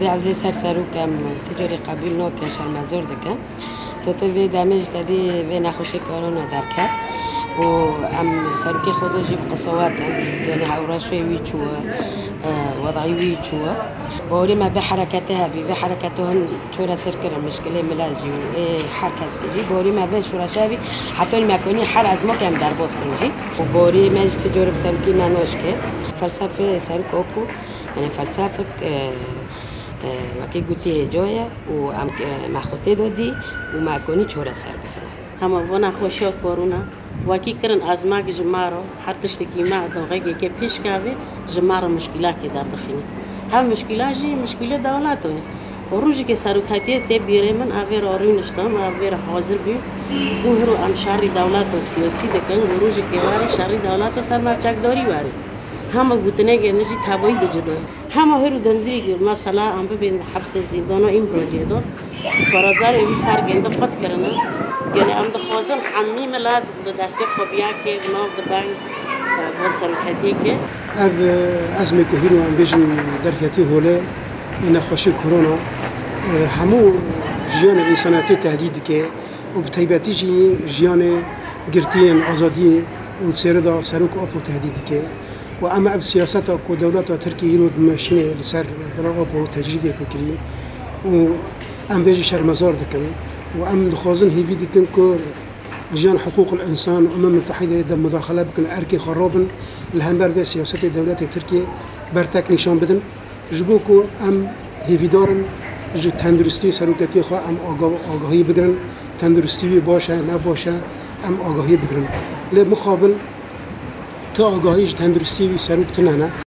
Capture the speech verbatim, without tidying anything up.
Vê ezlê ser serok em ti carî qebûl nakin, şermezor dikin. Sotir vê demê ji tedî vê nexweşê korona derket û em serokê xwe do jî bi qisawet in. Yanî hewraşê wî çûye, e, wedayî wî çûye. Borî me vê hereketê hebî, vê hereketo hin çoreser kirin, mişkilê millet jî û ê her kes jî. Borî me vê şoreşe hebî, hetanî me konî her ezmok em derbas kin jî. Û borî me ji ti carî bi serokî me naşke. Felsefê serok Apo, yanî felsefik, e, e, wekî gotî hêca ye û em, e, me xwe tê de dî û me konî çoreser bikin. Hema vana xweşiya korona, wekî kirin ezmek ji me re, her tiştekî me doxekê ke pêş kevê, ji me re mişkîlekê derdixîne. Hev mişkîla jî mişkîlê dewleto ye. Û rojekê seroketiyê tê bîrê min, ev ê re rûniştim, ev ê re hazir bîm. Ku hiro em şerî dewleto siyasî dikin, ku rojekê werê şerî dewleto ser me çekdarî werê. Hema gotinekê din jî tebayî dicido. Hema her û dendî mesela em bibên di hepso zîndana Îmraliyê de. Parêzerê wî ser gêndî qut kirine. Yanî em dixwazin hemî milet bi destê xwe biyakê, bi nav, bi deng, e, van seroketiyê ke. Ev, e, ezmê ku hîro em bêjin derketî holê, ê nexweşê korona, e, hemû jiyanê însaniyetê tehdît dike û bi taybetî jî jiyanê girtiyên azadiyê û çêrida Serok Apo tehdît dike. Û em ev siyaseta ku dewleta Tirkiyê îro dimeşîne li ser Bira Apo tecrîdê ku kirî û em vê jî şermezar dikin û em dixwazin hêvî dikin ku Lîjana Hiqûqil Însan û Umem Mutehîde de mudaxele bikin, erkê xwe rabin, li hember vê siyasetê dewletê Tirkiyê bertek nîşan bidin. Ji bo ku em hêvîdar in ji tenduristî seroketiyê xwe em aga-, agahî bigirin, tenduristî wî baş e, ne baş e, em agahî bigirin. Lê mixabin ti agahî ji tenduristî wî serok tune ne.